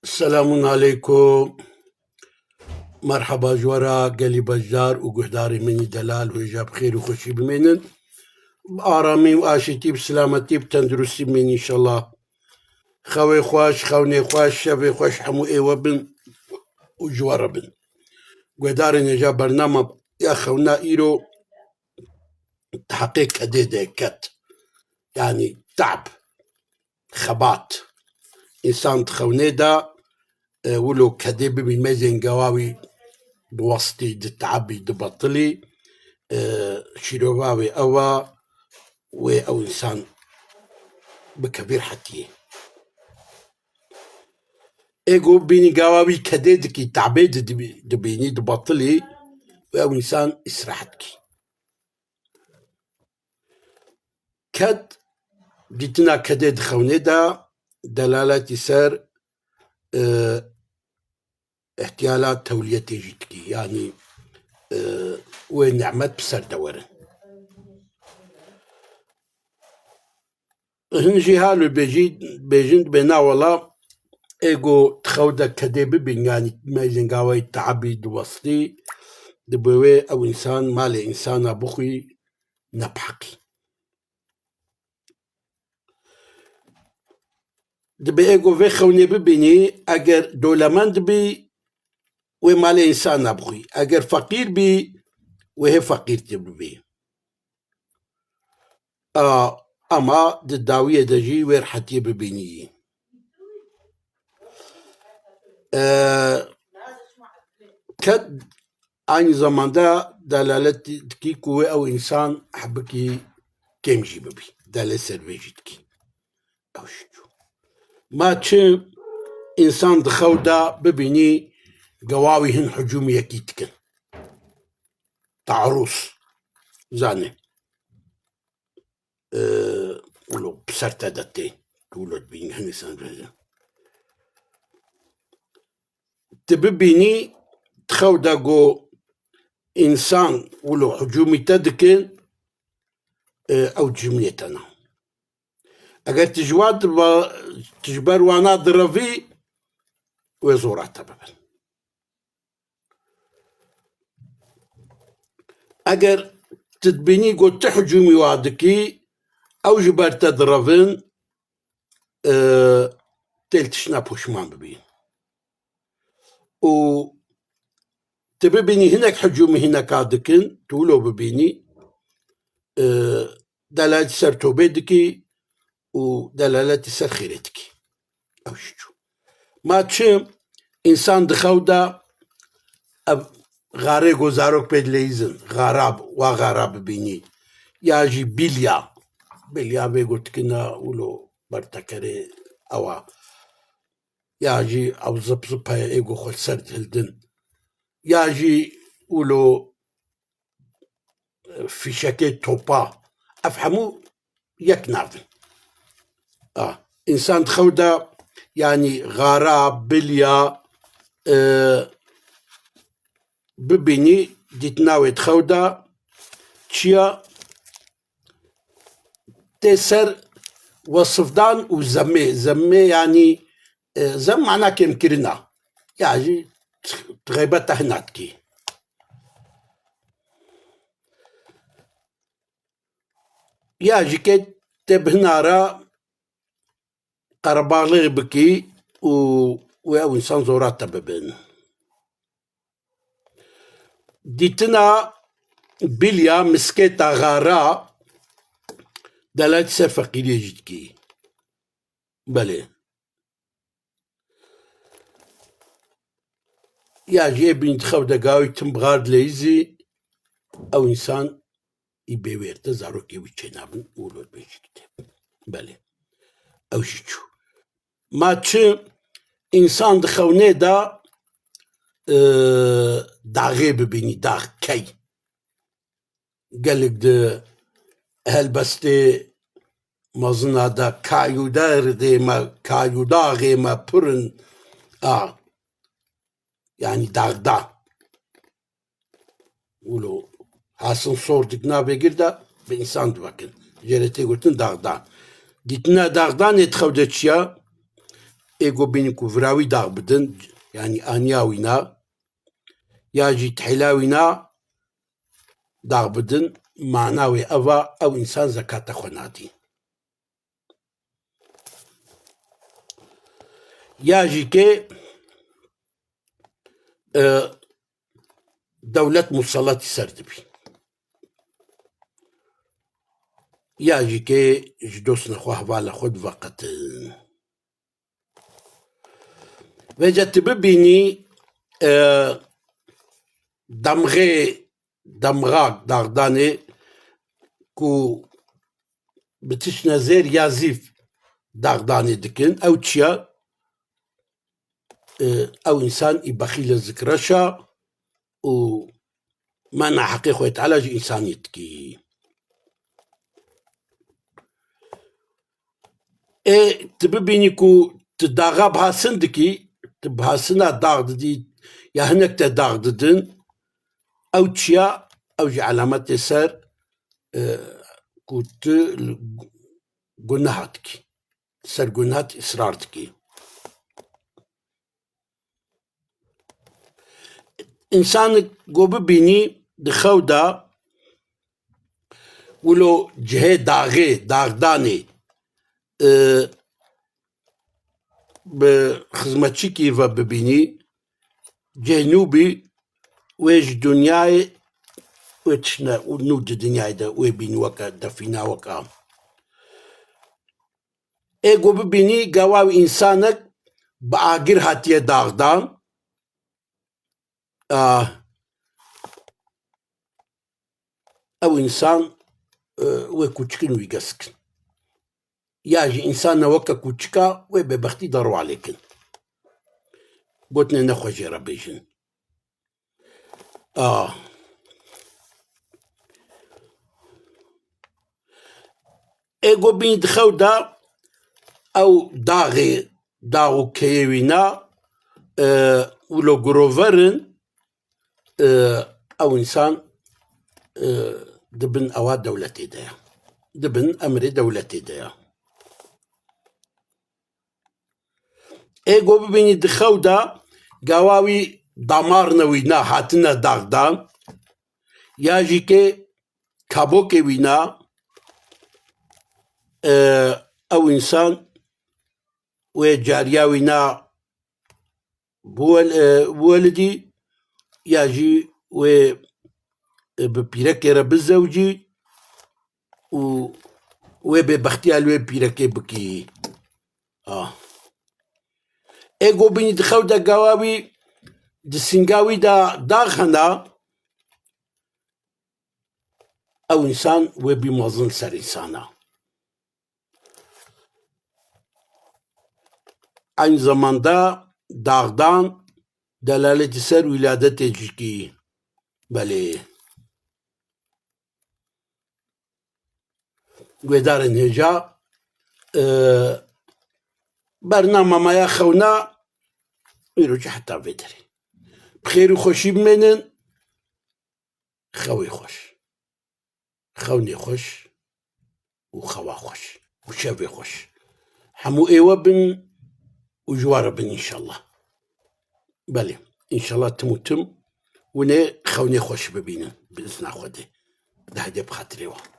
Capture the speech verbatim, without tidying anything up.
Selamun aleykum. Merheba ji we re gelî beşdar û guhdarê min î delal, hêja bi xêr û xweşî bimênin. Bi aramî û aşîtî, bi silametî, bi tenduristî bimênin înşallah. Xewê xweş, xewnê xweş, şevê xweş hemû ê we bin û ji we re bin. Guhdarên hêja bernama ya xewna îro heqê kedê de ket. Yanî te'b, xebat. Însan di xewnê de, e, wilo kedê bibî mezên gewa wî diwestî, dite'bî, dibetilî, e, şîrova wê ew e, wê ew însan bikevî rehetiyê. Ê ku bînî gewa wî kedê dikî, te'bê di-, dibî-, dibînî, dibetilî, wê ew însan îstirahet kî. Ked, dîtina kedê di xewnê de delaletî ser, e, ihtiyala tewliyetê jî dikî. Yanî, e, wê nimet bi ser de werin. Hin jî halo bêjî-, bêjin dibê na wela ê ku di xew de kedê bibîn, yanî meyzên gawayî te'bî diwestî, dibê wê ew însan malê însana bixwî ne bi heqî. Dibê ê ku vê xewnê bibînî, eger dewlemend bî, wê malê însan nebixwî. Eger feqîr bî, wê hê feqîrtî bibî. A, ama di dawiyê de jî wê rehetiyê bibînî. E, ked Aynî zamanda delalet dikî ku wê ew însan hebikî kêm jî bibî. Delê ser vê jî dikî. Ew jî çû. Ma çi însan di xew de bibînî gewawî hin hicûmî yekî dikin. Taarruz. Zanê. E, wilo bi ser te de tê. Tu wilo dibînî hinî sen vêjin. Tu bibînî di xew de ku însan wilo hicûmî te dikin, e, ew dijminê te ne. Eger tu ji wa diba-, tu ji ber wana direvî, wê zora te bibin. Eger tu dibînî ku tu hicûmî wa dikî, ew ji ber te direvin, e, tê li tiştine poşman bibî. Û tu bibînî hinek hicûmî hineka dikin, tu wilo bibînî, e, delaletî ser tobê dikî û delaletî ser xêrê dikî. Ew jî çû. Ma çi însan di xew de ev xarê ku zarok pê dileyîzin, xara, wa xara bibînî, ya jî bilya, bilya vê gotikina wilo bertekerê ew a, ya jî ew zip zip heye ê ku xwe li ser dihildin, ya jî wilo fîşekê topa, ev hemû yek nav in. A, însan di xew de, yanî xara, bilya, e, bibînî, dîtina wê di xew de çi ya, tê ser wesifdan û zemmê. Zemmê yanî, e, zemm mana kêmkirina. Ya jî xeybeta hina dikî. Ya jî ke tê bi hina re qerebalixê bikî û wê ew însan zora te bibin. Dîtina bilya, miskêta, xara, delaletî ser feqîriyê jî dikî. Belê. Ya jî ê bîn di xew de gawî tim bi xar dileyîzî, ew însan î bêwêr te, zarokê wî çênabin û wilo dibê jî kitêb. Belê. Ew jî çû. Ma çi însan di xewnê de, e, daxê bibînî, dax, key. Gelek di helbestê mezina de kayûderdê me, kayûdaxê me pir in. A, yanî daxda. Wilo hasin sor dik navê gir de bi însan divekin. Jê re tê gotin daxdan. Dîtina daxdanê di xew de çi ya? ê ku bînin ku vira wî dax bidin, yanî aniya wî na, ya jî tihêla wî na dax bidin, mana wê ev a, ew însan zekata xwe nadî. Ya jî kê, e, dewlet musallatî ser dibî. Ya jî kê ji dostna xwe, hevala xwe diveqetin. Vêca tu bibînî, e, demxê, demxa daxdanê ku bi tiştine zêr ya zîv daxdanê dikin, ew çi ya? E, ew însan î bexîl e, zikreş a û mena heqê Xwedê Teala ji însaniyê dikî. Ê, tu bibînî ku tu daxa bihasin dikî, tu bihasina dax didî, ya hinek te dax didin, ew çi ya? Ew jî elametê ser, e, ku tu li guneha dikî, ser guneha tu israr dikî. Însanek ku bibînî di xew de wilo cihê daxê, daxdanê, e, bi xizmetçikî ve bibînî, cih nû bî, wê ji dinyayê, wê tiştine nû di dinyayê de wê bîn weke defîna weke. Ê ku bibînî, gava wî însanek bi agir hatiye daxdan. A, ew însan, e, wê kûçikin wî gesk in. Ya jî însan ne weke kûçika wê bêbextî de rwalê kin. Gotinê nexwe jê re bêjin. A. Ê ku bîn di xew de ew daxê, dax û keyê wî na, e, wilo girover in, e, ew însan, e, di bin ewa dewletê de ye. Di bin emrê dewletê de ye. Ê ku bibînî di xew de gava wî damarine wî na hatine daxdan, ya jî kê kabokê wî na, e, ew însan wê cariya wî na biwel-, e, biwelidî, ya jî wê, e, bi pîrekê re bizewcî û wê bêbextiya li wê pîrekê bikî. A. Ê ku bînî di xew de gava wî di sînga wî de dax hena, ew însan wê bî mezin li ser însana. Aynı zamanda daxdan delaletî ser wîladetê jî kî. Belê. Guhdarên hêja, e, bernama me ya xewna îro jî heta vê derê. Bi xêr û xweşî bimênin. Xewê xweş. Xewnê xweş û xewa xweş û şevê xweş. Hemû êwe bin û ji we re bin înşallah. Belê, înşallah tim û tim winê xewnê xweş bibînin bi izna Xwedê. Di hedê bi xatirê we.